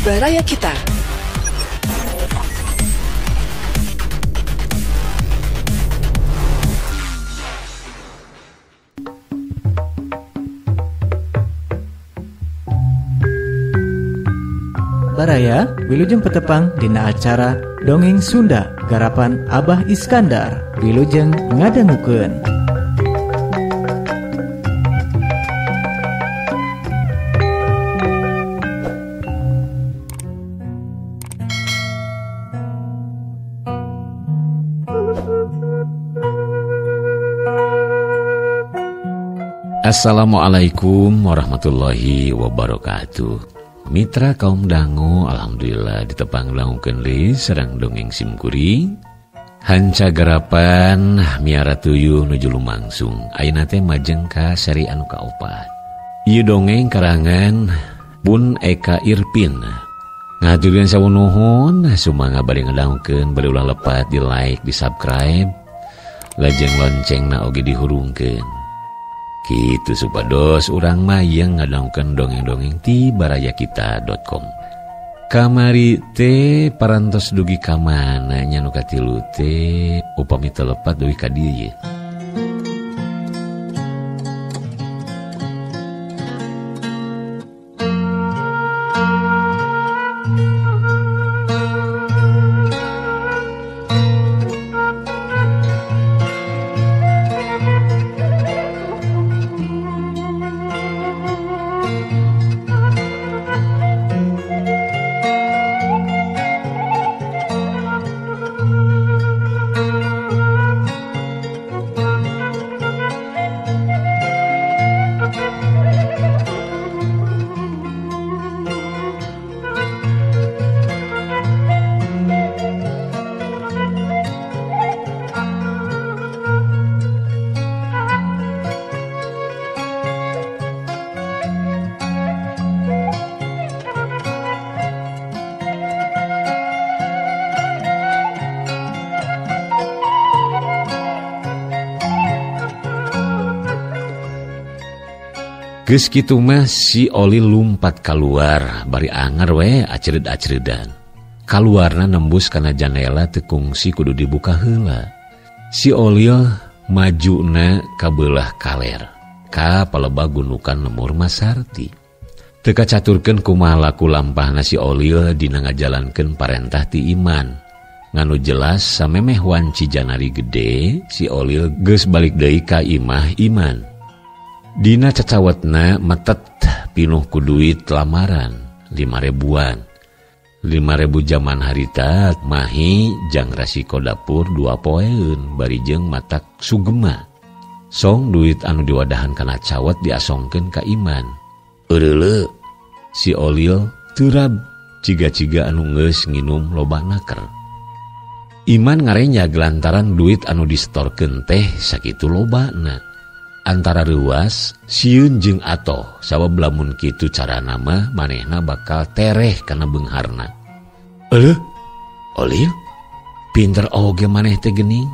Baraya Kita. Baraya, wilujeng petepang dina acara Dongeng Sunda garapan Abah Iskandar. Wilujeng ngadangukeun. Assalamualaikum warahmatullahi wabarakatuh. Mitra kaum dangu, alhamdulillah ditepang dangukeun deui sareng dongeng simkuring. Hanca garapan miara tuyuh nuju lumangsung. Ayeuna teh majeng ka seri anu kaopat. Ieu dongeng karangan Bun Eka Irpin. Ngaturkeun sawunuhun, sumangga bari ngadangukeun bari ulah lepat di like, di subscribe, lajeng loncengna oge dihurungkeun. Kitu supados urang mah yang ngadongkeun dongeng-dongeng ti barayakita.com. Kamari teh parantos dugi ka mana nya nu katilu teh upami teu lepat dugi ka dieu ye. Geus kitu mah si Oli lumpat kaluar bari anger we acered-aceredan. Kaluarna nembus kana janela teu kungsi kudu dibuka heula. Si Olil majuna ka beulah kaler ka palebah gunukan lemur Masarti. Teu kacaturkeun kumaha laku lampahna si Olil dina ngajalankeun parentah ti Iman. Nganu jelas samemeh wanci janari gede si Olil geus balik deui ka imah Iman. Dina cacawetna metet pinuh ku duit lamaran 5.000-an. 5.000 jaman harita mahi jang rasiko dapur 2 poeun bari jeung matak sugema. Song duit anu diwadahan kana cawet diasongkeun ka Iman. Eureuleu si Olil teurab ciga-ciga anu geus nginum loba naker. Iman ngarenyag lantaran duit anu distorkeun teh sakitu lobana. Antara reuas sieun jeung atoh sabab lamun kitu carana mah manehna bakal tereh kana beungharna. Euleuh, Olil, pinter oge maneh teh geuning.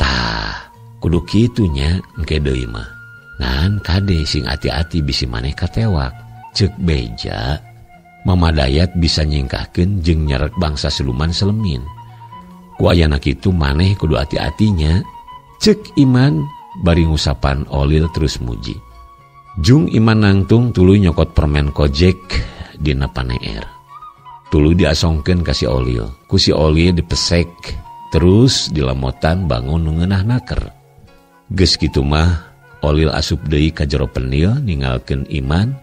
Tah, kudu kitu nya engke deui mah. Ngan kade sing ati-ati bisi maneh katewak. Ceuk beja, Mama Dayat bisa nyingkahkeun jeung nyerek bangsa siluman selemin. Ku ayana kitu maneh kudu ati-atinya. Ceuk Iman bari ngusapan Olil terus muji. Jung Iman nangtung tuluy nyokot permen kojek dina paneer. Tuluy diasongkeun ka si Olil. Ku si Olil dipesek terus dilemotan bangun nu ngeunah naker. Geus kitu mah Olil asup deui ka jero penil ninggalkeun Iman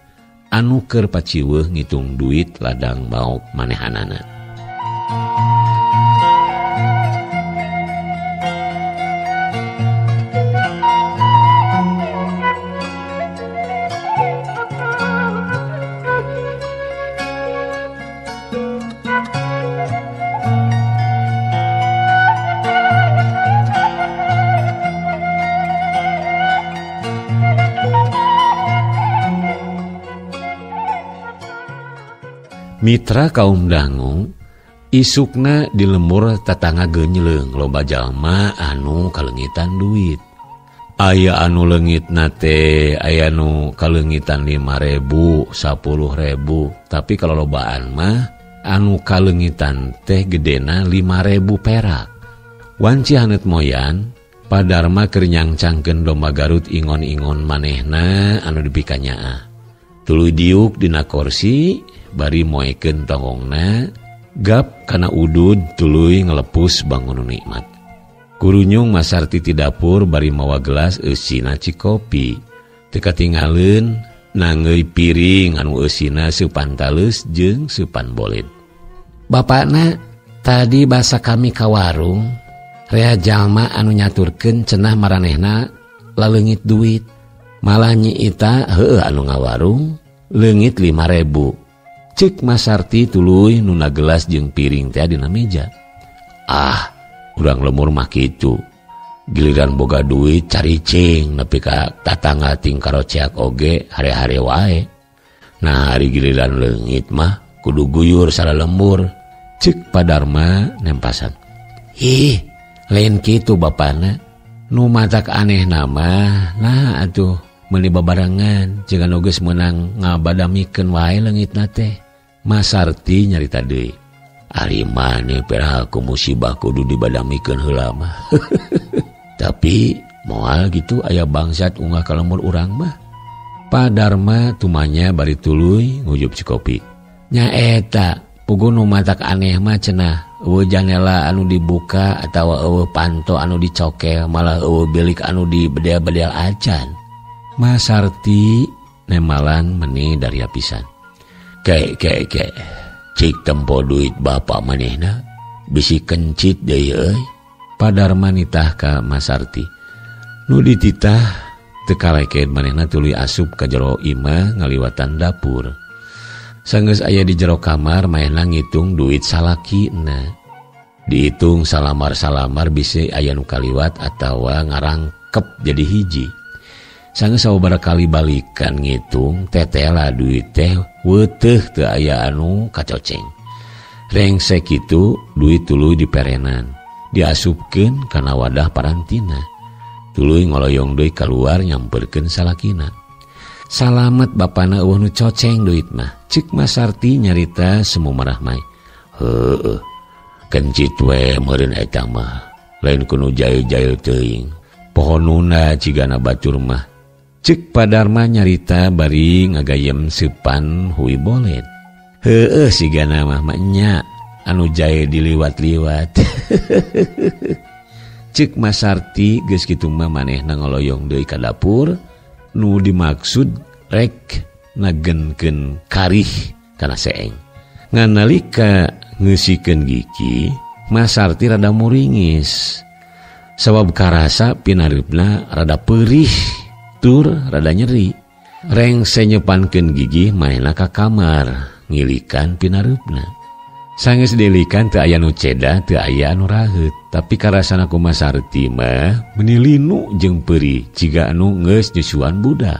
anu keur paciweuh ngitung duit ladang maok manehanana. Mitra kaum dangu isukna di lemur tatangga genyleung loba jalma anu kalengitan duit. Aya anu leungitna teh aya nu kaleungitan 5.000, 10.000, tapi kalau lobaan mah anu kaleungitan teh gedena 5.000 perak. Wanci haneut moyan Padarma keur nyangcangkeun domba Garut ingon-ingon manehna anu dipikanyaah. Tuluy diuk dina korsi bari moekeun tonggongna, gap kana udud tuluy ngalepus bangun nikmat. Kurunyung Masarti ti dapur bari mawa gelas eusina cikopi. Teu katingaleun nangeui piring anu eusina seupan taleus jeung seupan boled. Bapakna tadi basa kami ka warung rea jalma anu nyaturkeun cenah maranehna laleungit duit. Malah Nyi Ita heueuh anu ngawarung leungit 5.000. Cek Masarti tuluy nuna gelas jeung piring teh dina meja. Ah, urang lemur mah kitu. Giliran boga duit caricing nepi ka tatangga ting karoceak oge hare-hare wae. Nah, hari giliran leungit mah kudu guyur salah lembur. Cek Padarma nempasan. Ih, lain kitu bapana. Nu matak aneh nama, nah atuh meuli babarengan jeung anu geus meunang ngabadamikeun wae leungitna teh. Masarti nyarita deui. Ari maneh peraha ku musibah kudu dibadamikeun heula mah. Tapi moal gitu aya bangsat unggah ka lembur urang mah. Padarma tumanya bari tuluy nguyup cikopi. Nya eta puguh nu matak aneh mah cenah eueuh janela anu dibuka atawa eueuh panto anu dicokel malah eueuh bilik anu dibedel-bedel acan. Masarti nemalan meni dari pisan. Ke ke ke cik tempo duit bapak manehna bisi kencit deui euy. Padarma nitah ka Masarti. Nu dititah teu kaleken manehna tuluy asup ka jero imah ngaliwatan dapur. Sanggeus aya di jero kamar manehna ngitung duit salakina. Dihitung salamar-salamar bisi aya nu kaliwat atawa ngarangkep jadi hiji. Sanggeus sababaraha kali balikan ngitung tetela duit teh weuteuh teu aya anu kacoceng. Rengsek kitu duit tuluy diperenan, diasupkeun kana wadah parantina. Tuluy ngoloyong deui kaluar nyamperkeun salakina. Salamet bapana eueuh nu coceng duit mah. Cek Masarti nyarita semu marah mai. Heueuh. Kencit we meureun eta mah. Lain ku nu jail-jail teuing. Pohonuna cigana batur mah. Cek Padarma nyarita bari ngagayem seupan hui boled. Heueuh sigana mah nya anu jail diliwat-liwat. Cek Masarti geus kitu mah manehna ngoloyong deui ka dapur. Nu dimaksud rek nagenkeun karih kana seeng. Ngan nalika ngeusikeun gigi, Masarti rada muringis. Sabab karasa pinareupna rada perih tur rada nyeri. Rengse nyepankeun gigi manehna ka kamar ngilikan pinareupna. Sanggeus dilikan teu aya nu ceda, teu aya anu raheut. Tapi karasana ku Masarti mah meuni linu jeung peurih jiga anu geus nyusuan budak.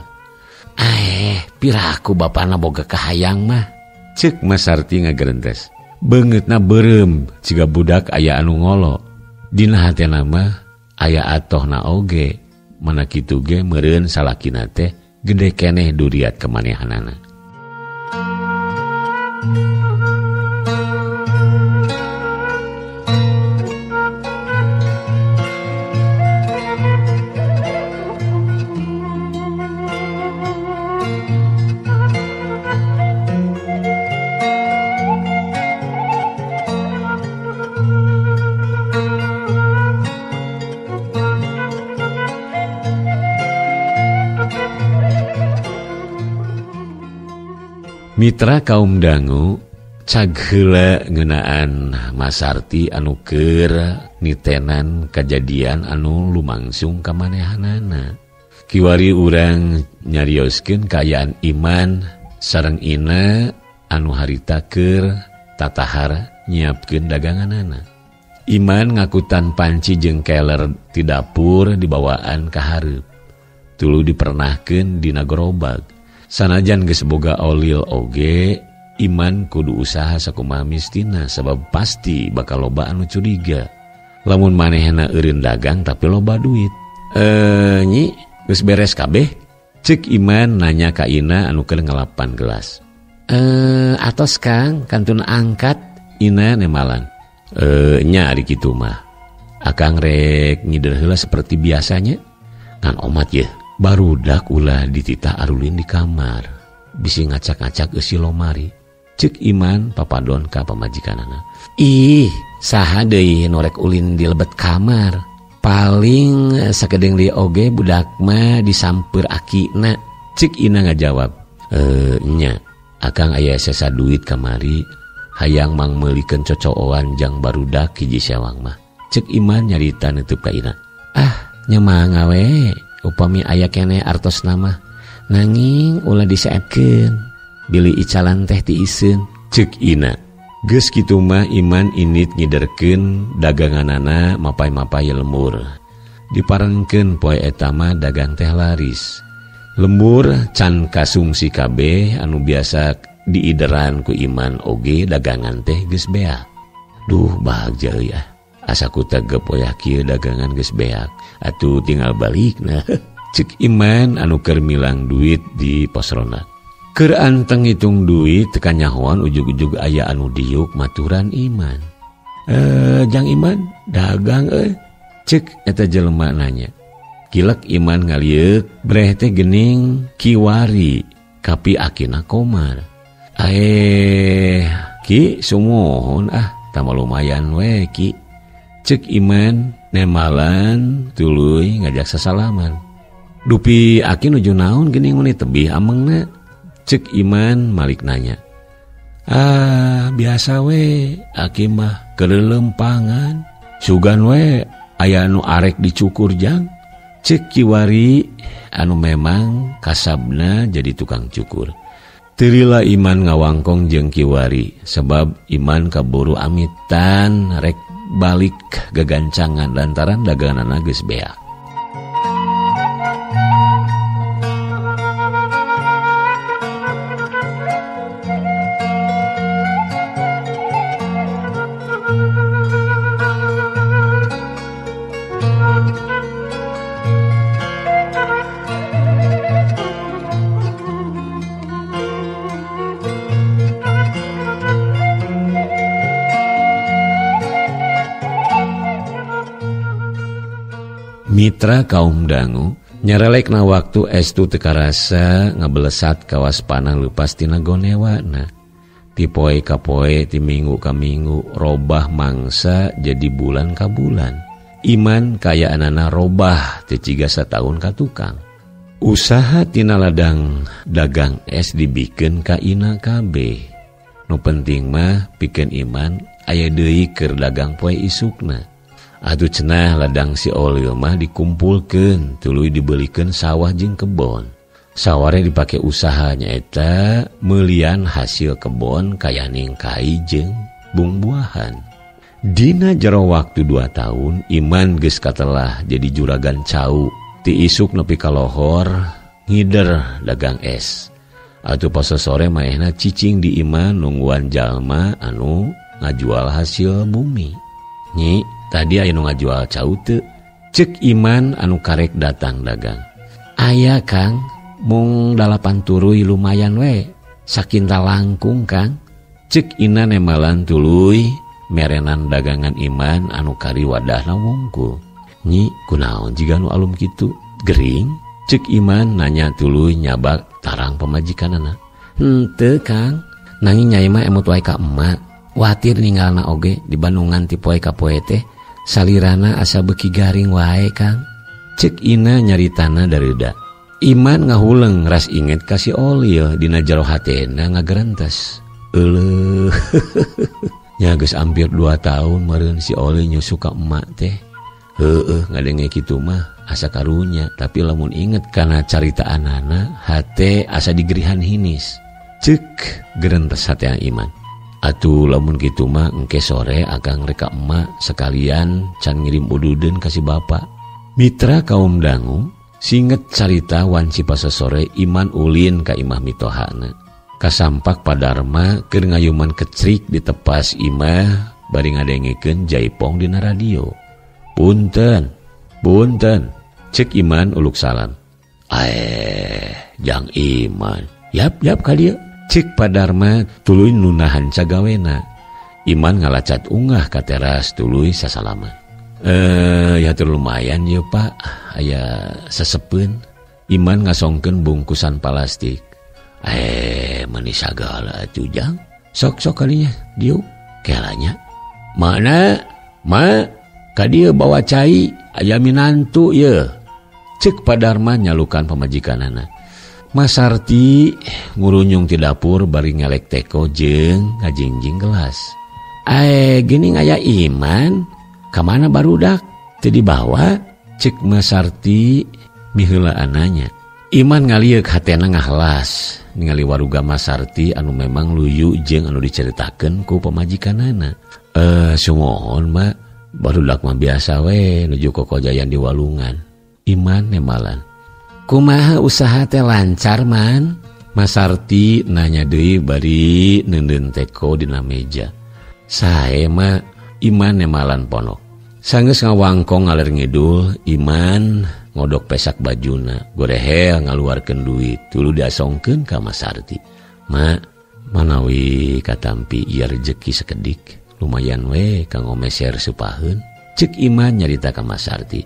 Eh, piraku bapana boga kahayang mah. Cek Masarti ngagerentes. Beungeutna beureum jiga budak aya anu ngolo. Dina hatena mah aya atohna oge. Mana kitu ge meureun salakina teh gede keneh duriat kemanehanana. Mitra kaum dangu cag heula ngeunaan Masarti anu keur nitenan kajadian anu lumangsung ka manehanana. Kiwari urang nyarioskeun kaayaan Iman sareng Ina anu harita keur tatahar nyiapkeun daganganana. Iman ngakutan panci jeung keler ti dapur dibawaan ka hareup. Tuluy dipernahkeun dina gerobak. Sanajan geus boga olil oge, Iman kudu usaha sakumaha mistina sabab pasti bakal loba anu curiga. Lamun manehna eureun dagang tapi loba duit. Nyi geus beres kabeh? Cek Iman nanya ka Ina anu keur ngalapan gelas. Atos Kang, kantun angkat. Ina nemalan. Nya ari kitu mah. Akang rek ngider heula seperti biasanya. Ngan omat yeuh, barudak ulah dititah arulin di kamar. Bisi ngacak-ngacak eusi lomari. Cek Iman papadon ka pamajikanana. Ih, saha deui nu rek ulin di lebet kamar. Paling sakedeung deui oge budak mah disampeur akina. Cek Ina ngajawab. Nya, akang aya sesa duit kamari hayang mangmeulikeun cocooan jang barudak hiji sewang mah. Cek Iman nyarita neutup ka Ina. Ah, nya mangga we, upami aya keneh artosna mah. Nanging ulah diseepkeun. Bilih icalan teh tiiseun. Cek Ina. Geus kitu mah Iman init ngiderkeun daganganana mapay-mapay lembur. Diparengkeun poe eta mah dagang teh laris. Lembur can kasungsi kabeh anu biasa diideran ku Iman oge dagangan teh geus beak. Duh bagja euy ah. Asa ku tegep oyah kieu dagangan geus beak. Atuh tinggal balikna. Cek Iman anu keur milang duit di pos ronda. Keur anteng ngitung duit teu kanyahoan ujug-ujug aya anu diuk maturan Iman. Jang Iman dagang euy. Cek eta jelema nanya. Kilek Iman ngalieuk breh teh geuning kiwari kapi akina Komar. Ki sumuhun ah tama lumayan we ki. Cek Iman nemalan tuluy ngajak sasalaman. Dupi aki nuju naon geuning meni tebih amengna. Cek Iman malik nanya. Ah biasa we aki mah kelelempangan. Sugan we aya anu arek dicukur jang. Cek kiwari anu memang kasabna jadi tukang cukur. Teu Iman ngawangkong jeung kiwari sebab Iman kaburu amitan rek balik gagancangan lantaran daganganna geus beak. Mitra kaum dangu nyarelekna waktu estu teu karasa ngabelesat kawas panah leupas tina gonewana. Ti poe ka poe, ti minggu ka minggu, robah mangsa jadi bulan ka bulan. Iman kayaanana robah teu ciga sataun ka tukang. Usaha tina ladang dagang es dibikeun ka Ina kabeh. Nu penting mah pikeun Iman aya deui keur dagang poe isukna. Atuh cenah ladang si Olil mah dikumpulkeun tuluy dibelikeun sawah jeung kebon. Saware dipake usaha nyaeta meulian hasil kebon kayaning kai jeung bungbuahan. Dina jero waktu 2 tahun Iman geus katelah jadi juragan cau. Ti isuk nepi ka lohor ngider dagang es. Atuh pasosore maehna cicing di Iman nungguan jalma anu ngajual hasil bumi. Nyi, tadi aya nu ngajual cau teu? Cek Iman anu karek datang dagang. Aya Kang, mung 8 turuy lumayan we, sakinta langkung Kang. Cek Ina nemalan tuluy merenan dagangan Iman anu kari wadahna wungkul. Nyi, kunaon jiga nu alum kitu? Gering? Cek Iman nanya tuluy nyabak tarang pamajikanana. Henteu Kang, nanging nyai mah emut wae ka emak. Watir ninggalna oge di Bandungan ti poe ka poe teh salirana asa beuki garing wae Kang. Cek Ina nyaritana dareuda. Iman ngahuleng ras inget ka si Olil dina jero hatena ngagerentes. Euleuh. Nya geus hampir 2 tahun meureun si Olil nyusu ka emak teh. Heueuh ngadenge kitu mah asa karunya, tapi lamun inget kana caritaanana hate asa digerihan hinis. Cek gerentes hatena Iman. Atuh lamun kitu mah engke sore akang rek ka emak sekalian can ngirim ududeun ka si bapa. Mitra kaum dangu singet carita wanci pasosore Iman ulin ka imah mitohana. Kasampak padarma keur ngayuman kecrik di tepas imah bari ngadengekeun jaipong dina radio. Punten, punten, Cek Iman uluk salam. Jang Iman. Yap yap ka dieu. Cek Padarma tuluy nunahan cagawena. Iman ngalacat ungah ka teras tuluy sasalaman. Ya tur lumayan ye Pak, aya sesepeun. Iman ngasongkeun bungkusan plastik. Meuni sagala atuh Jang. Sok-sok kalinya dieu kelanya. Mana? Ma, ka dieu bawa cai, aya minantu ye. Cek Padarma nyalukan pamajikanana. Masarti ngurunyung ti dapur bari ngalek teko jeung ngajingjing gelas. Gini aya Iman, ka mana barudak? Teu dibawa? Cek Masarti miheulaananya. Iman ngalieuk hatena ngahelas ningali waruga Masarti anu memang luyu jeung anu diceritakeun ku pamajikanana. Sumuhun mak, barudak mah biasa we nuju kokojayan di walungan. Iman nemalan. Kumaha usaha teh lancar man? Masarti nanya deui bari neundeun teko dina meja. Sae mak, Iman nemalan ponok. Sanggeus ngawangkong ngaler ngidul, Iman ngodok pesak bajuna, gorehel ngaluarkeun duit, tuluy diasongkeun ka Masarti. Mak, manawi katampi ieu rejeki sakedik, lumayan we kanggo meser supaheun. Cek Iman nyarita ka Masarti.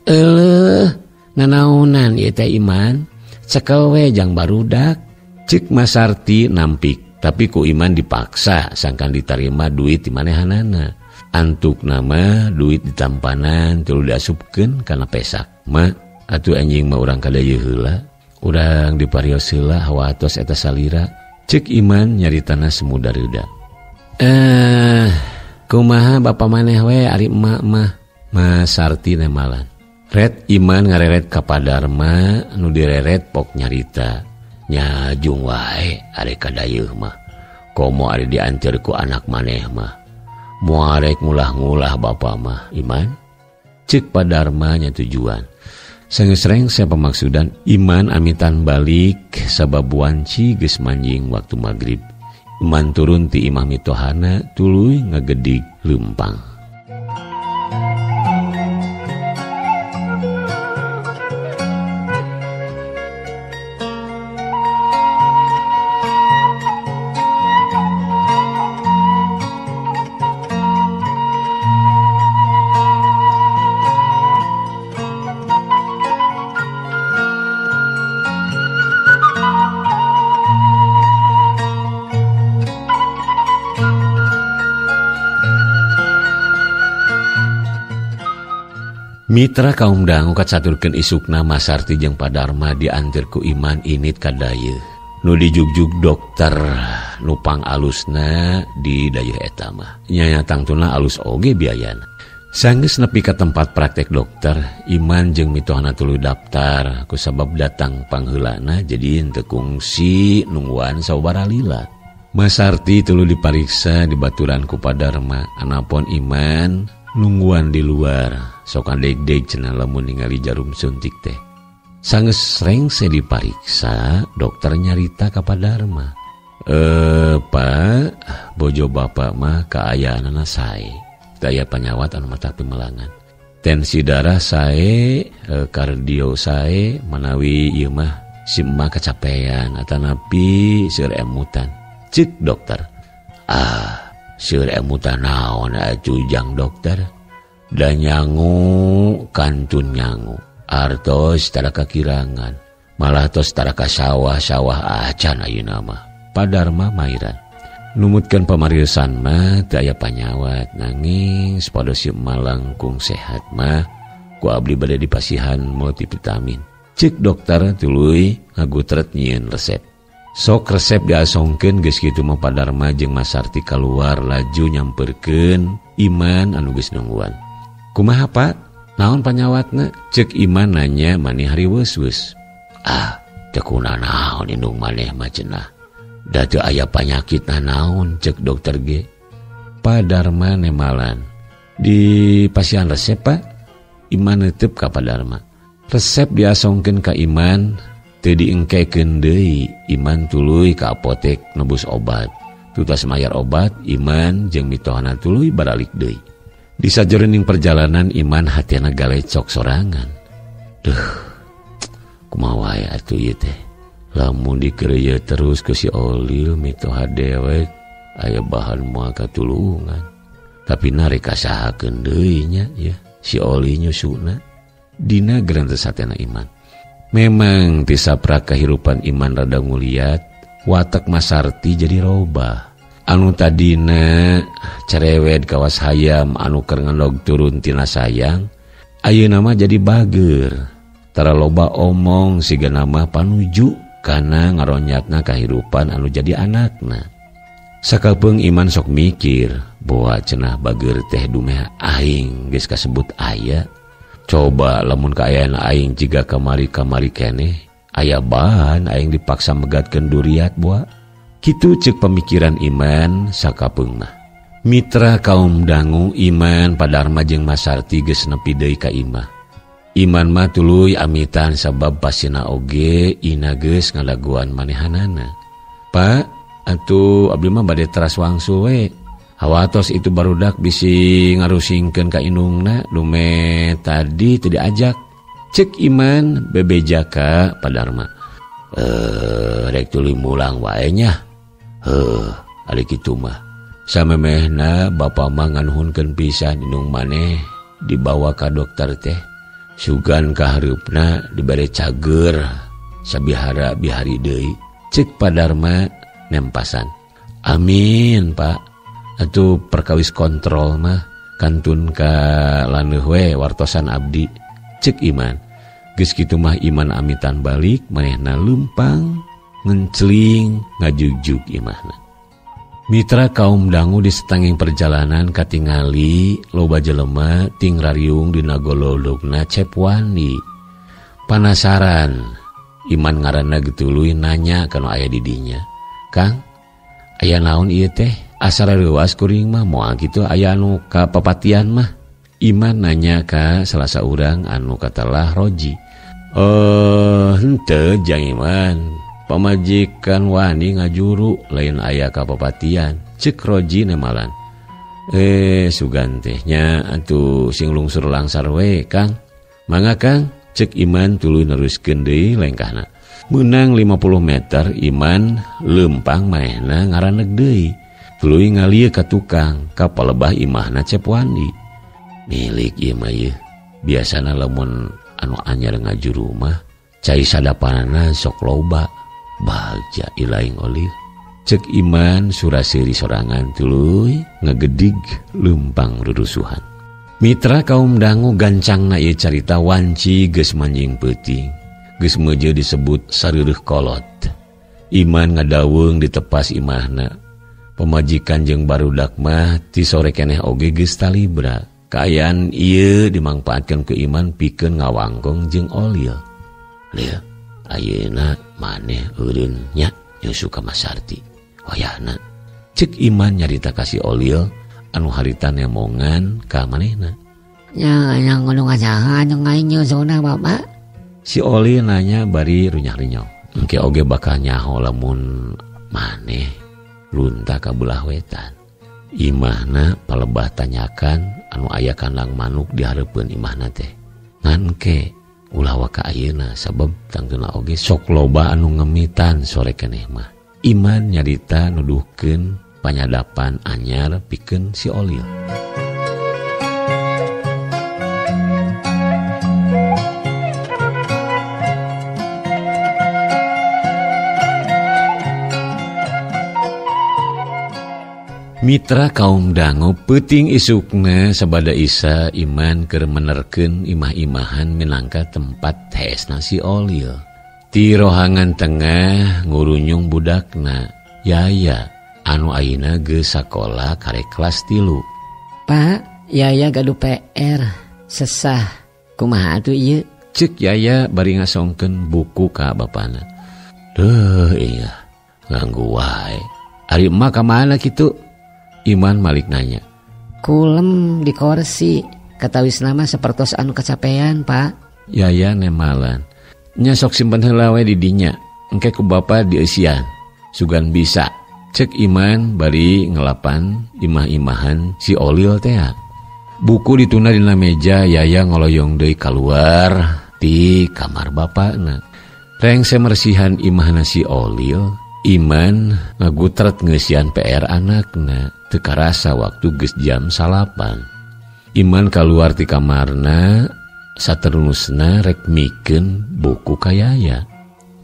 Eleuh, nanaonan ieu teh Iman, cekel we jang barudak. Cek Masarti nampik, tapi ku Iman dipaksa sangkan ditarima duit di manehanana. Antuk nama duit ditampanan tuluy diasupkeun kana pesak. Ma, atuh anjing mah urang kadayeuh heula, urang diparios heula hawatos eta salira. Cek Iman nyaritana semuda reuda. Kumaha bapa maneh we ari emak mah? Masarti nemalan. Ret Iman ngareret ka Padarma nu direret pok nyarita. Nyajung wae ari kadayeuh mah. Komo ari dianteur ku anak maneh mah. Muarek ngulah-ngulah bapa mah Iman. Cek Padarma nya tujuan. Sanggeus rengse pamaksudan Iman amitan balik sabab wanci geus manjing waktu magrib. Iman turun ti imah mitohana tuluy ngagedig leumpang. Mitra kaum dangu kacaturkeun isukna Masarti jeung Padarma dianteur ku Iman init ka dayeuh. Nu dijugjug dokter nu pangalusna di dayeuh eta mah. Nya tangtuna alus oge biayana. Sanggeus nepi ka tempat praktek dokter, Iman jeung mitohana tuluy daftar kusabab datang pangheulana jadi henteu kungsi nungguan sababaraha lila. Masarti tuluy dipariksa dibaturan ku Padarma, anapon Iman nungguan di luar. Sokan deg-deg cenah lamun ningali jarum suntik teh. Sanggeus rengse dipariksa, dokter nyarita ka Padarma. Pak, bojo bapak mah kaayaanana sae. Teu aya panyawat anu matak pimelangan. Tensi darah sae, kardio sae, manawi ieu mah si emak kecapean atanapi seueur emutan. Cek dokter. Ah, seueur emutan naon atuh jang dokter? Da nyangu kantun nyangu, artos tara kakirangan, malah tos tara ka sawah-sawah acan ayeuna mah. Padarma mairan. Numutkeun pamariusan mah teu aya panyawat, nanging supados si emak langkung sehat mah ku abdi bade dipasihan multivitamin. Cek dokter tuluy ngagutret nyieun resep. Sok resep diasongkeun geus kitu mah Padarma jeung Masarti kaluar laju nyamperkeun Iman anu geus nungguan. Kumaha Pak? Naon panyawatna? Cek Iman nanya mani hariweus-weus. Ah, teu kunanaon indung maneh mah cenah. Da teu aya panyakit naon cek dokter ge. Padarma nemalan. Di pasihan resep Pak? Iman netep ka Padarma. Resep diasongkeun ka Iman, teu diengkekeun deui. Iman tuluy ka apotek nebus obat. Tutas mayar obat, Iman jeung mitohana tuluy baralik deui. Di sajroning perjalanan Iman hatina galecok sorangan. Duh, kumaha wae atuh ieu teh. Lamun dikerja terus ke si Olil mitoha dewek aya bahan moal katulungan. Tapi narek kasahakeun deui nya ya si Oli nyusuna. Dina gerentes hatena Iman. Memang ti saprak kahirupan Iman rada nguliat, watak Masarti jadi robah. Anu tadina cerewet kawas hayam anu keur ngendog turun tina sayang, ayeuna mah jadi bager. Tara loba omong siga mah panuju kana ngaronyatna kahirupan anu jadi anakna. Sakapeung Iman sok mikir boa cenah bager teh dumeh aing geus kasebut aya. Coba lamun kaayaan aing jiga kamari-kamari keneh, aya bahan aing dipaksa megatkeun duriat boa. Kitu ceuk pemikiran Iman sakapeung mah. Mitra kaum dangu Iman Padarma jeung Masarti geus nepi deui ka imah. Iman mah tuluy amitan sabab pasina oge ina geus ngadaguan manehanana. Pak, atuh abdi mah bade teras wangsul we. Hawatos itu barudak bisi ngarusingkeun ka indungna dume tadi teu diajak. Cek Iman bebeja ka Padarma. Rek tuluy mulang wae nya. Heuh, ari kitu mah. Samemehna bapa mah nganuhunkeun pisan indung maneh dibawa ka dokter teh. Sugan kahareupna dibere cager sabihara bihari deui. Cek Padarma nempasan. Amin, Pak. Atuh perkawis kontrol mah kantun ka laneuh we wartosan abdi. Cek Iman. Geus kitu mah Iman amitan balik manehna leumpang ngencling ngajugjug imahna. Mitra kaum dangu di setanging perjalanan katingali loba jelema ting rariung dina golodogna Cep Wandi. Panasaran Iman ngaranna getuluy nanya kana aya di dinya. Kang, aya naon ieu teh? Asa reuas kuring mah moal kitu aya anu kapapatian mah. Iman nanya ka salah saurang anu katelah Roji. Henteu jang Iman. Pamajikan Wani ngajuru lain aya kapapatian. Cek Roji nemalan. Sugan teh nya atuh sing lungsur langsar we Kang. Mangga Kang, cek Iman tuluy neruskeun deui lengkahna. Meunang 50 meter Iman leumpang manehna ngaraneg deui. Tuluy ngalieu ka tukang ka palebah imahna Cep Wandi. Milik ieu mah ieu. Biasana lamun anu anyar ngajuru mah cai sadapanana sok loba. Bagja ilaing Olil. Cek Iman suraseri sorangan tuluy ngegedig leumpang rurusuhan. Mitra kaum dangu gancangna ieu carita wanci geus manjing peuting. Geus meuje disebut sareureuk kolot. Iman ngadaweung ditepas imahna. Pemajikan jeung barudak mah ti sore keneh oge geus talibra. Kaayaan ieu dimangpaatkeun ku Iman pikeun ngawangkong jeung Olil. Lil, ayeuna maneh eureun nya nyusu ka Masarti. Wayahna cek Iman nyarita ka si Olil anu harita nemongan ka manehna. Nya nya kudu ngasaha anu aing nyusuna bapak. Si Olil nanya bari runyah-rinyong. Engke oge bakal nyaho lamun maneh lunta ka belah wetan. Imahna palebah tanyakan anu aya kandang manuk di hareupeun imahna teh. Ngan ke ulah waka ayeuna sabab tangtuna oge sok loba anu ngemitan sore keneh mah. Iman nyarita nuduhkeun panyadapan anyar pikeun si Olil. Mitra kaum dangu peuting isukna sabada Isa Iman keur menerkeun imah-imahan minangka tempat heesna si Olil. Ti rohangan tengah ngurunyung budakna Yaya anu ayeuna geus sakola karek kelas 3. Pak, Yaya gaduh PR sesah. Kumaha atuh ieu? Cek Yaya bari ngasongkeun buku ka bapana. Duh iya, nganggu wae. Ari emak ka mana kitu? Iman malik nanya. Kulem di kursi, katawis nama sapertos anu kacapean, Pak. Yaya nemalan. Nya sok simpen heula we di dinya. Engke ku bapa dieusian. Sugan bisa. Cek Iman bari ngelapan imah-imahan si Olil teh. Buku ditunda dina meja, Yaya ngoloyong deui kaluar Ti kamar bapakna. Rengse mersihan imahna si Olil, Iman ngagutret ngeusian PR anakna. Teu karasa waktu geus jam 9. Iman kaluar ti kamarna saterusna rek mikeun buku ka Yaya.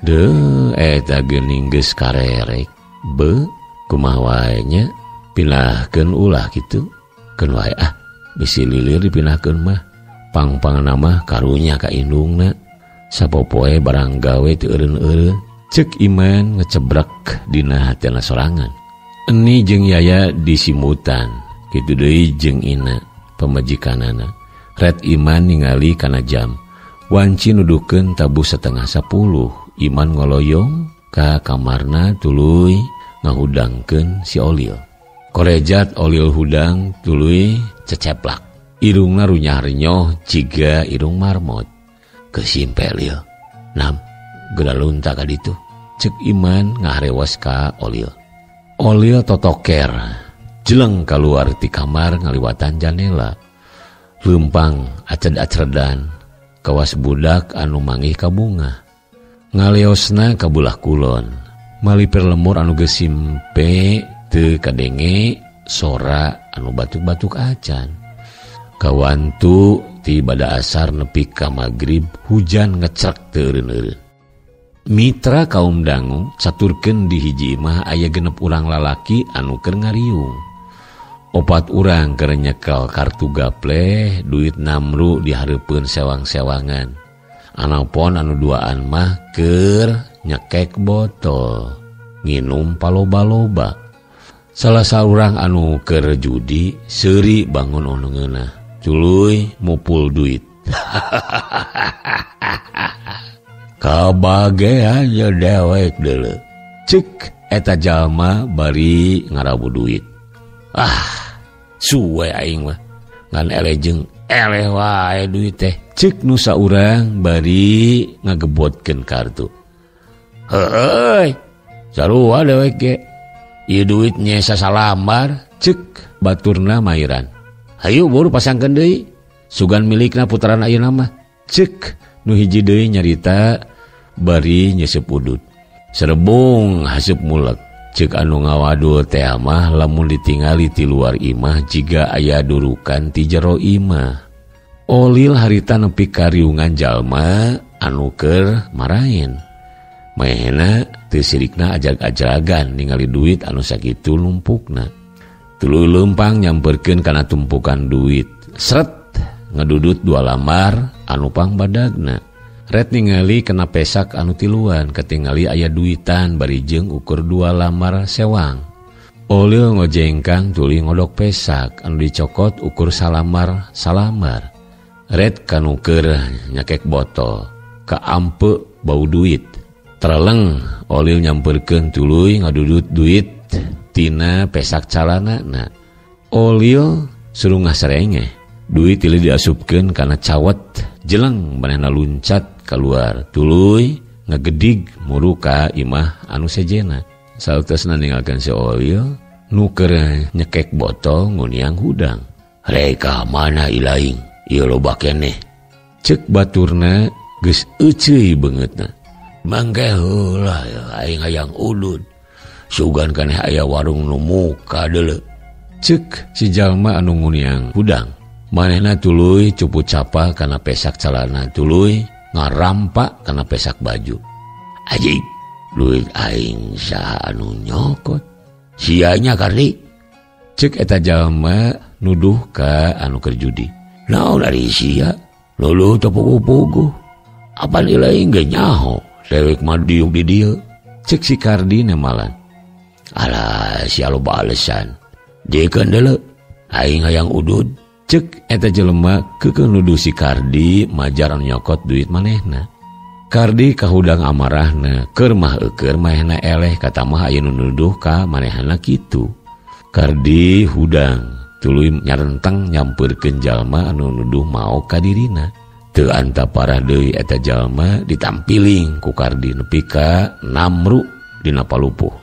Deuh eta geuning geus karerek. Be kumaha wae nya pinahkeun ulah kitu. Keun wae ah bisi lilir dipinahkeun mah. Pang-pangna mah karunya ka indungna. Sapopoe barang gawe teu eureun-eureun. Cek Iman ngecebrek dina hatena sorangan. Eni jeung Yaya disimutan, kitu deui jeung Ina pamajikanana. Ret Iman ningali kana jam. Wanci nuduhkeun tabuh 9:30. Iman ngoloyong ka kamarna tuluy ngahudangkeun si Olil. Korejat Olil hudang tuluy ceceplak. Irungna runyah-renyoh ciga irung marmot. Kesimpe Lil. Nam, geura lunta ka ditu. Cek Iman ngaharewas ka Olil. Olil totoker, jeleng kaluar ti kamar ngaliwatan janela. Leumpang aced-acredan, kawas budak anu manggih ka bunga. Ngaleosna ka bulah kulon, malipir lemur anu geus simpe teu kadenge sora anu batuk-batuk acan. Kawantu ti bada asar nepi ka magrib hujan ngecrek teu eureun-eureun. Mitra kaum dangu caturkeun di hiji imah aya 6 urang lalaki anu keur ngariung. 4 urang keur nyekel kartu gapleh duit namru di hareupeun sewang-sewangan. Anapon anu duaan mah keur nyekek botol, nginum paloba-loba. Salah saurang anu keur judi seuri bangun anu ngeunah, tuluy mupul duit. Kabagean je dewek deuleu. Cek eta jalma bari ngarabu duit. Ah, suwe aing mah. Ngan eleh jeung eleh wae duit teh. Cek nu saurang bari ngagebotkeun kartu. Heueuy, sarua dewek ge. Ieu duit nyesa salambar, cek baturna mairan. Hayu buru pasangkeun deui. Sugan milikna putaran ayeuna mah. Cek nu hiji deui nyarita bari nyesep udut. Serebung haseup mulek. Cek anu ngawadul teh mah lamun ditingali ti luar imah jiga aya durukan ti jero imah. Olil harita nepi ka riungan jalma anu keur maraen. Manehna teu sirikna ajag-ajagan ningali duit anu sakitu lumpukna. Tuluy leumpang nyamperkeun kana tumpukan duit. Sret ngedudut 2 lambar anu pangbadagna. Ret ningali kena pesak anu tiluan, ketingali aya duitan bari jeung ukur 2 lambar sewang. Olil ngojengkang tuluy ngodok pesak anu dicokot ukur salambar salambar. Ret kanu keur nyakek botol, kaampe bau duit. Tereleng Olil nyamperkeun tuluy ngadudut duit tina pesak calanana. Olil suruh ngasrengeh. Duit tili diasupkeun kana cawet, jeleng manehna luncat keluar, tuluy ngagedig muru ka imah anu sejena. Sautosna ninggalkeun si Olil nu keur nyekek botol nguniang hudang. Reka mana ilaing, ieu loba keneh. Cek baturna geus euceuy beungeutna. Mangke heula aing hayang udud. Sugan kaneh aya warung nu muka deuleu. Cek si jalma anu nguniang hudang. Manehna tuluy cupu capa kana pesak calana, tuluy ngarampak kana pesak baju. Ajib, duit aing saha anu nyokot. Sianya Kardi. Cek eta jalma nuduh ka anu keur judi. Naon ari sia? Luluh teu puguh-puguh. Apan ilaing ge nyaho, dewek mah diuk di dieu. Cek si Kardi nemalan. Alah, sia loba alesan. Diekeun deuleu, aing hayang udud. Cek eta jelema keukeuh nuduh si Kardi majar anu nyokot duit manehna. Kardi kahudang amarahna, keur mah eueur manehna eleh katamah aya nu nuduh ka manehna kitu. Kardi hudang tuluy nyarenteng nyampeurkeun jalma anu nuduh maok ka dirina. Teu anta parah deui eta jalma ditampiling ku Kardi nepi ka namru dina palupuh.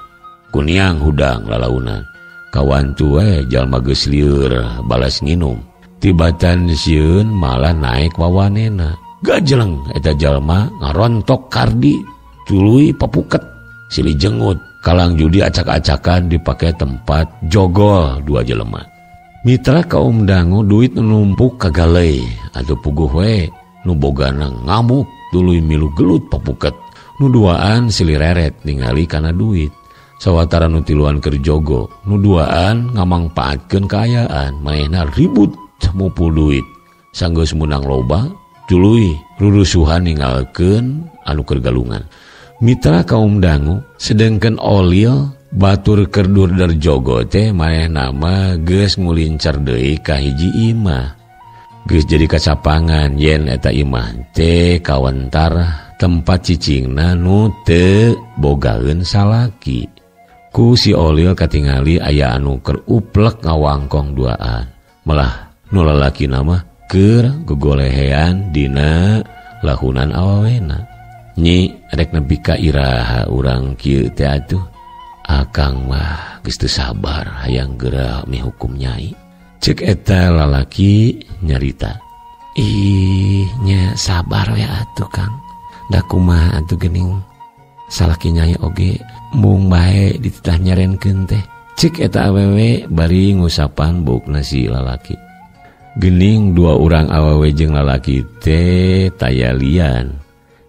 Kuniang hudang lalaunan. Kawantu we jalma geus lieur balas nginum. Tibatan sieun malah naik wawanena. Gajeleng eta jalma ngarontok kardi tuluy papuket silih jengut kalang judi acak-acakan dipake tempat jogol dua jelema. Mitra kaum dangu duit numpuk kagalei atuh puguh we nu bogana ngamuk tuluy milu gelut papuket nu duaan silih reret ningali kana duit. Sawatara nu tiluan keur jogo nu duaan ngamangpaatkeun kaayaan manehna ribut mupul duit sanggeus meunang loba tuluy rurusuhan ninggalkeun anu keur galungan. Mitra kaum dangu sedengkeun Olil batur keur durder jogo teh manehna mah geus ngulincar deui ka hiji imah. Geus jadi kacapangan yen eta imah teh kawentar tempat cicingna nu teu bogaeun salaki. Ku si Olil katingali aya anu keur uplek ngawangkong duaan. Malah nu lalakina mah keur gogolehean dina lahunan awawena. Nyi rek nepi ka iraha urang kieu teh atuh. Akang mah geus teu sabar hayang geura mihukum nyai. Cek eta lalaki nyarita. Ih nya sabar we atuh Kang. Da kumaha atuh geuning salaki nyai oge mung bae dititah nyarenkeun teh. Cek eta awewe bari ngusapan buukna si lalaki. Gening dua urang awewe jeung lalaki teh taya lian.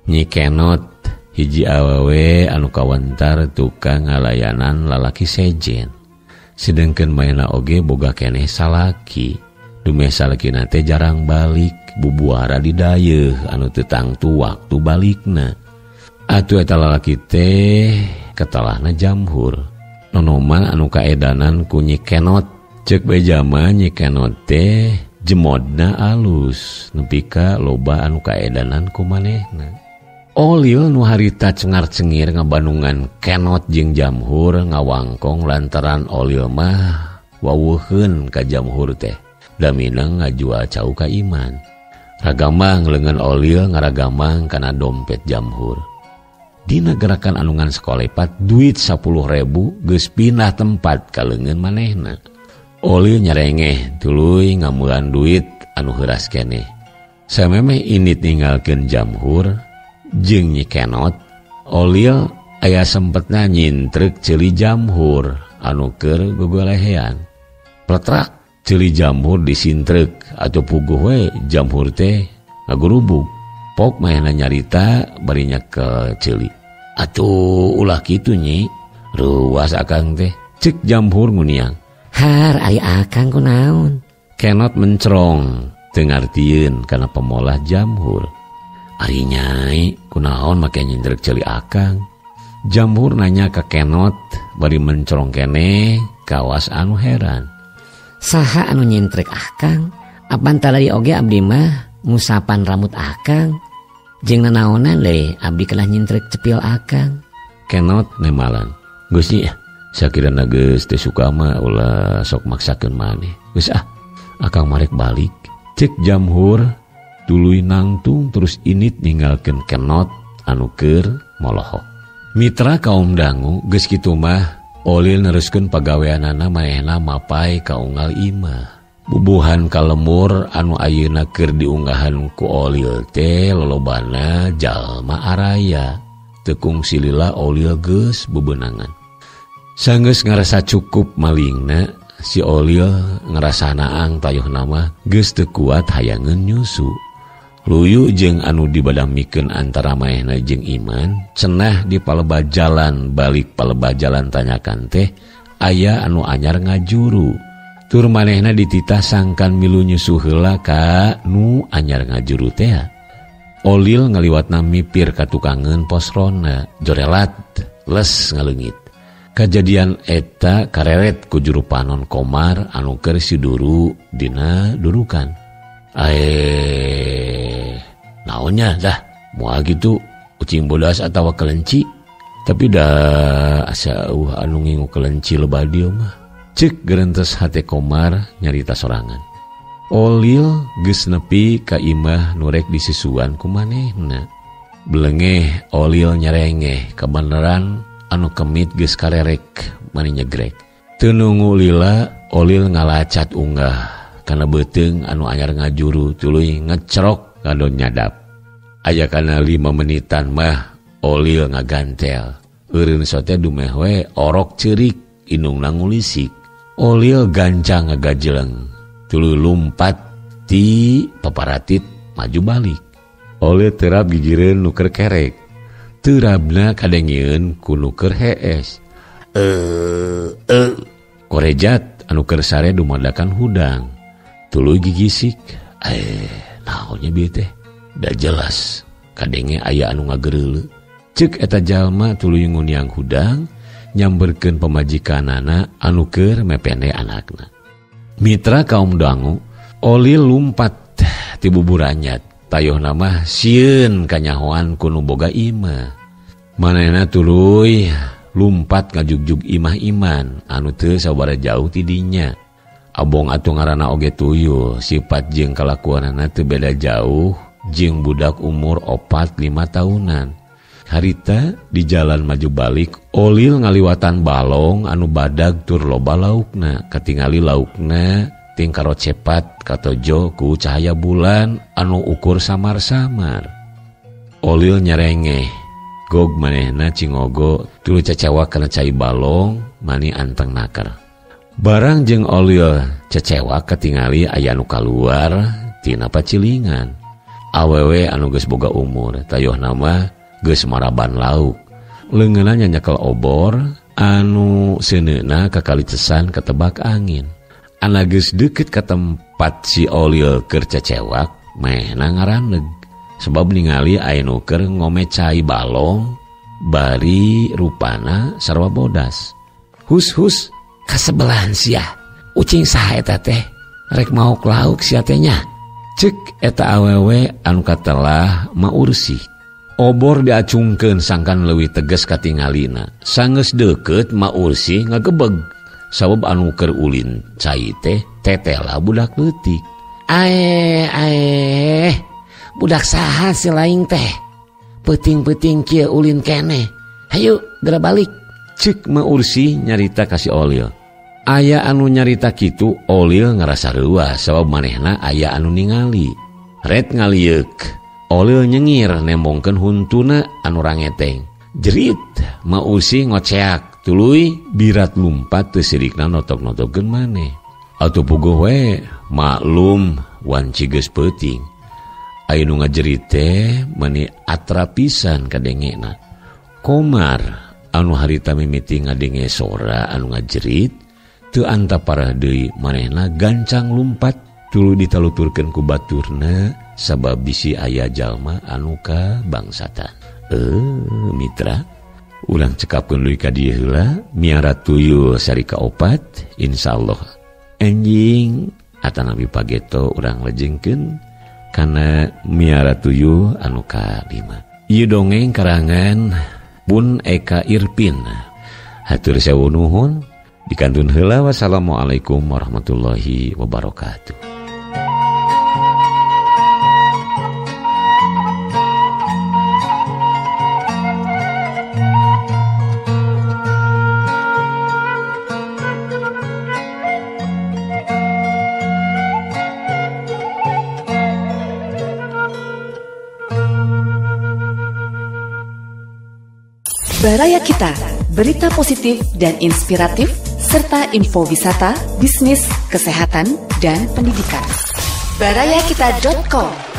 Nyi Kenot hiji awewe anu kawentar tukang ngalayanan lalaki sejen. Sedengkeun maena oge boga keneh salaki. Dumeh salakina teh jarang balik, bubuara di dayeuh anu teu tangtu waktu balikna. Atuh eta lalaki teh ketalahna jamhur. Nonoman anu kaedanan ku Nyi Kenot. Ceuk beja mah Nyi Kenot teh jemodna alus nepi ka loba anu kaedanan ku manehna. Olil nu harita cengar-cengir ngabandungan Kenot jeung jamhur ngawangkong lantaran Olil mah wawuheun ka jamhur teh. Daminang ngajual cau ka iman. Ragamang leungeun Olil ngaragamang kana dompet jamhur. Dina gerakan anungan sakolepat duit 10.000 geus pindah tempat ka leungeun manehna. Olil nyarengeh tuluy ngamulan duit anu heuras keneh. Samemeh init ninggalkeun jamhur jeung Nyi Kenot, Olil aya sempetna nyintrek ceuli jamhur anu keur gogolehean. Pletrak ceuli jamhur disintrek atuh puguh we jamhur teh ngagurubug. Pok manehna nyarita bari nyekel ceuli. Atuh ulah kitu nyi, ruas akang teh. Cek jamhur nguniang. Har ari akang kunaon? Kenot mencrong teu ngartieun kana pemolah jamhur. Ari nyai kunaon make nyindrek ceuli akang? Jamhur nanya ka Kenot bari mencrong keneh kawas anu heran. Saha anu nyintrek akang? Apan talari oge abdi mah ngusapan rambut akang. Jeung nanaonan deui abdi kelah nyintrek cepil akang. Kenot nemalan. Geus nyi, sakirana geus teu suka mah ulah sok maksakeun maneh. Geus ah, akang marek balik. Cek jamhur tuluy nangtung terus init ninggalkeun Kenot anu keur molohok. Mitra kaum dangu geus kitu mah Olil neruskeun pagaweanana manehna mapai ka unggal imah. Bubuhan kalemur anu ayeuna keur diunggahan ku Olil teh lolobana jalma araya. Teu kungsi lila Olil geus bebenangan. Sanggeus ngarasa cukup malingna, si Olil ngarasa naang tayuhna mah geus teu kuat hayangeun nyusu. Luyu jeung anu dibadamikeun antara manehna jeung iman, cenah di palebah jalan balik palebah jalan tanyakan teh aya anu anyar ngajuru. Tur manehna dititah sangkan milu nyusu heula ka nu anyar ngajuru teh. Olil ngaliwatna mipir ka tukangeun pos ronda, jorelat les ngaleungit. Kajadian eta kareret ku juru panon Komar anu keur siduru dina durukan. Naonnya dah moal gitu ucing bodas atawa kelenci. Tapi dah asa anu ngingu kelenci lebah dieu mah. Cek gerentes hate Komar nyarita sorangan. Olil geus nepi ka imah nu rek disusuan ku manehna. Belengeh Olil nyarengeh kabeneran anu kemit geus karerek mani nyegrek. Teu nunggu lila Olil ngalacat unggah kana beuteung anu anyar ngajuru tuluy ngecerok kadon nyadap. Aya kana 5 menitan mah Olil ngagantel. Eureun sote dumeh we orok ceurik indungna ngulisik. Olil gancang ngagajeleng tuluy lumpat ti paparatit maju balik. Olil terap gigireun nu keur kerek. Terabna kadengieun ku nu keur hees. Korejat anu keur sare dumadakan hudang. Tuluy gigisik. Naonnya bieu teh? Da jelas kadenge aya anu ngagereuleuh. Ceuk eta jalma tuluy nguniang hudang nyamberkeun pamajikanana anu keur mepende anakna. Mitra kaum dangu, Olil lumpat ti buburanyat. Tayohna mah sieun kanyahoan ku nu boga imah. Manehna tuluy lumpat ngajugjug imah iman anu teu sabaraha jauh ti dinya. Abong atuh ngaranna oge tuyul, sifat jeung kalakuanana teu beda jauh jeung budak umur 4-5 tahunan. Harita di jalan maju balik, Olil ngaliwatan balong anu badag tur loba laukna. Katingali laukna tingkaro cepat katojo ku cahaya bulan anu ukur samar-samar. Olil nyerengeh, gog manehna cingogo tuluy cecewak kana cai balong mani anteng naker. Barang jeung Olil cecewak katingali aya anu kaluar tina pacilingan. Awewe anu geus boga umur, tayohna mah geus maraban lauk. Leungeunna nyanyekel obor anu seuneuna kakalicesan katebak angin. Ana geus deukeut ka tempat si Olil keur cecewak, mehna ngaraneg sebab ningali aya nu keur ngome cai balong bari rupana sarua bodas. Hus-hus kasebelahan sia. Ucing saha eta teh? Rek maok lauk sia teh nya. Cek eta awewe anu katelah maursih. Obor diacungkeun sangkan leuwih tegas katingalina. Sanggeus deukeut maursih ngagebeg sabab anu keur ulin cai teh tetela budak leutik. Aeh, budak saha si laing teh? Peuting-peuting kieu ulin keneh. Hayu geura balik. Cek maursih nyarita ka si Olil. Aya anu nyarita kitu Olil ngarasa reuas sabab manehna aya anu ningali. Ret ngalieuk. Olil nyengir nembongkeun huntuna anu rangeteng. Jerit maursih ngoceak tuluy birat lumpat teu sirikna notok-notokkeun maneh. Atuh puguh we maklum wanci geus peuting. Aya nu ngajerit teh meuni atra pisan kadengena. Komar anu harita mimiti ngadenge sora anu ngajerit teu antaparah deui manehna gancang lumpat tuluy ditaluturkeun ku baturna sabab bisi aya jalma anu ka bangsatan. Mitra, urang cekapkeun deui ka dieu heula miara tuyul sari kaopat insyaallah enjing atanapi pageto urang lejengkeun kana miara tuyul anu kalima. Ieu dongeng karangan Pun Eka Irpin. Hatur sewu nuhun dikantun heula. Wassalamualaikum warahmatullahi wabarakatuh. Baraya Kita, berita positif dan inspiratif, serta info wisata, bisnis, kesehatan, dan pendidikan. Barayakita.com.